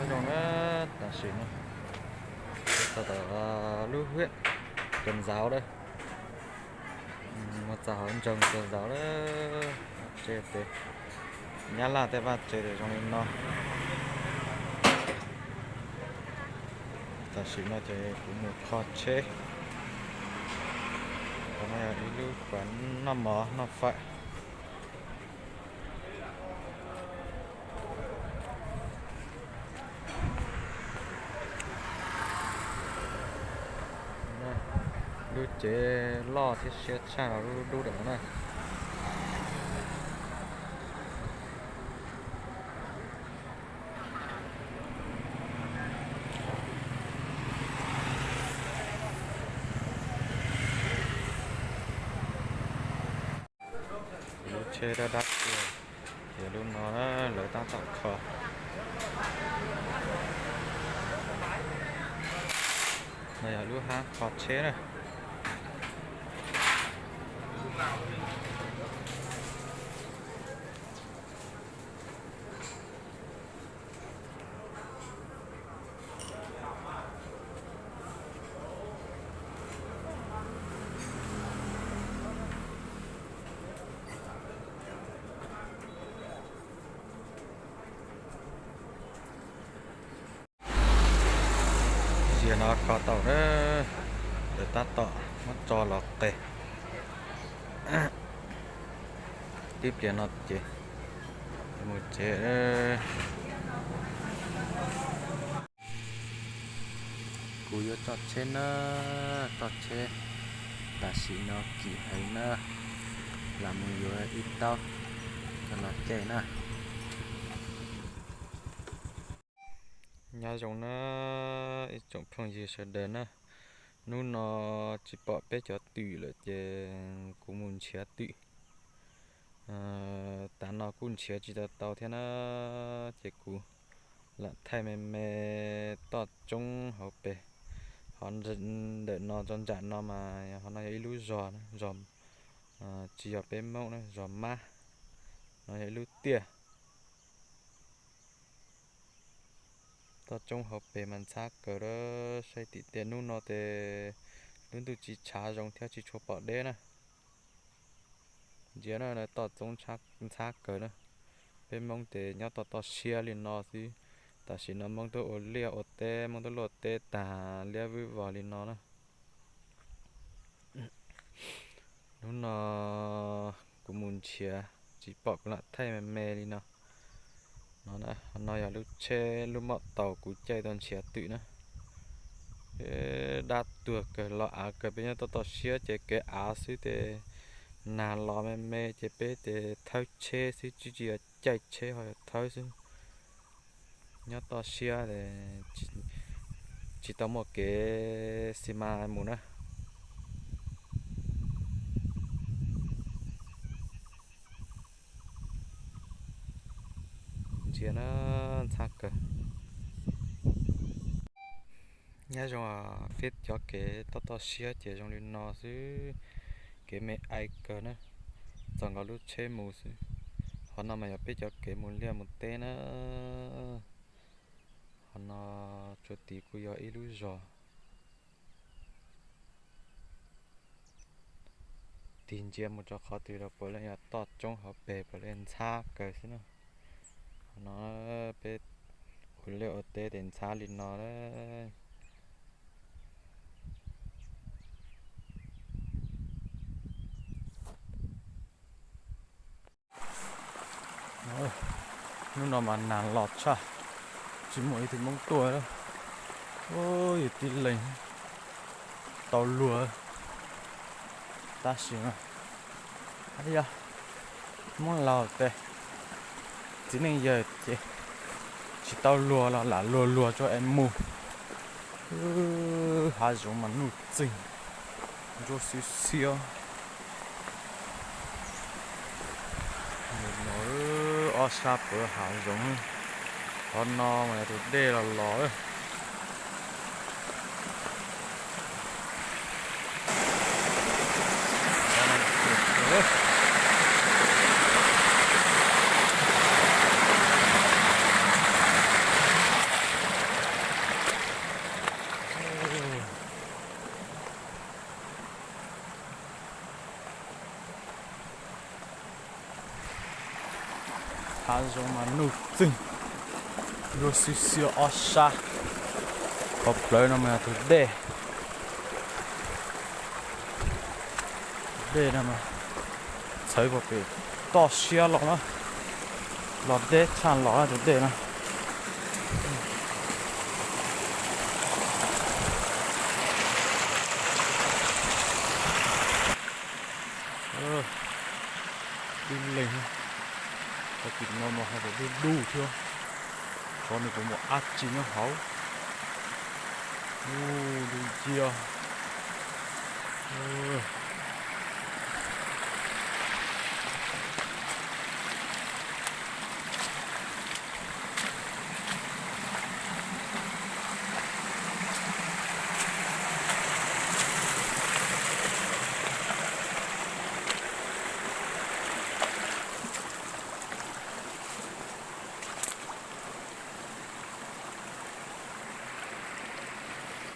Zoo na, tam sim no txog tom lub huyện Tuần Giáo lawm, mus txog hauv nroog Tuần Giáo lawm. Tsev, Nyab Laj tej vaj tsev zoo li no. Tam sim no ces kuv mus kho tsheb. Qhov no yog ib lub quán noj mov noj fawm. Lub tsev loj thiab siab tshaj los lub dub dub ntawm no na. Lub tsheb dab dab tsi, ces lub no lawv tab tom kho. No yog lub hab kho tsheb na. Ziag no kho tau na, lawv tab tom muab tso los qes. Tib pliag no ces mus tsev. Kuv yuav tso tsheb na, tso tsheb tam sim no kim heev na, lam mus yuav ib taub coj los caij na. Nyob zoo na ib tsoom phooj ywg sawv daws na, hnub no tsis pom peb cov twm lawm ces kuv mus nrhiav twm. Tav no kuj nrhiav tsis tau tau thiab na, ces kuv lam thaij me me toj roob hauv pes. Ho ntawm no rau nram no mas ho no yog ib lub zos, zos tsis yog peb Hmoob na, zos Mab. No yog ib lub tiaj. Toj roob hauv pes mas ntxhab kawg, saib tim tiaj hnub no ces lub ntuj tsis tshav zoo thiab tsis tshua pom deb na. Ntsia na, toj roob ntxhab kawg na. Peb Hmoob ces nyob toj toj siab li no xwb. Tam sim no Hmoob twb ua liaj ua teb, Hmoob twb luaj teb tag liab vwj vog li no na. Hnub no kuv mus nrhiav tsis pom, kuv lam thaij me me li no. No, no yog lub tsheb lub mom taus kuv caij tuaj nrhiav twm na. Dab tuag kawg, los av kawg, peb nyob toj toj siab ces kev av xwb ces nag los me me ces peb ces thawb tsheb xwb, tsis tsis yog caij tsheb, ho yog thawb xwb. Nyob toj siab, tsis tau muaj kev xi mas mus na. Ntsia na, ntxhab kawg. Nyob zoo, peb cov kev toj toj siab ces zoo li no xwb, kev me aim kawg na, txog nkaus lub tsheb mus xwb. Qhov no mas yog peb cov kev mus liaj mus teb na. Qhov no tsuas tid kuj yog ib lub zos. Tig ntsia mus rau qhov twg los puav leej yog toj roob hauv pes, puav leej ntxhab kawg xwb na. Qhov no peb ua liaj ua teb ces ntxhab li no. Hnub no mas nag los tshaj, tsis muaj ib tug Hmoob tuaj. Yus tib leeg tau luag tab sis mas, yog Hmoob laus tes, txiv neej yawg ces tsis tau luag los lam luag luag tso es mus. Hav zoov mas nuj txeeg, ntsuab xiab xiab. Ob sab puav hav zoov, qhov no mas yog tus dej los los. Hav zoov mas nuj txwg, luag xiab xiab ob sab. Qhov plawv no mas yog tus dej. Tus dej no mas txhawv pem toj siab los na, los deb tshaj los tus dej no. Dub leeg, tau tim no mas ho dub dub thiab. Xyov nws puas muaj dab tsi nyob hauv. Ub, dub nciab.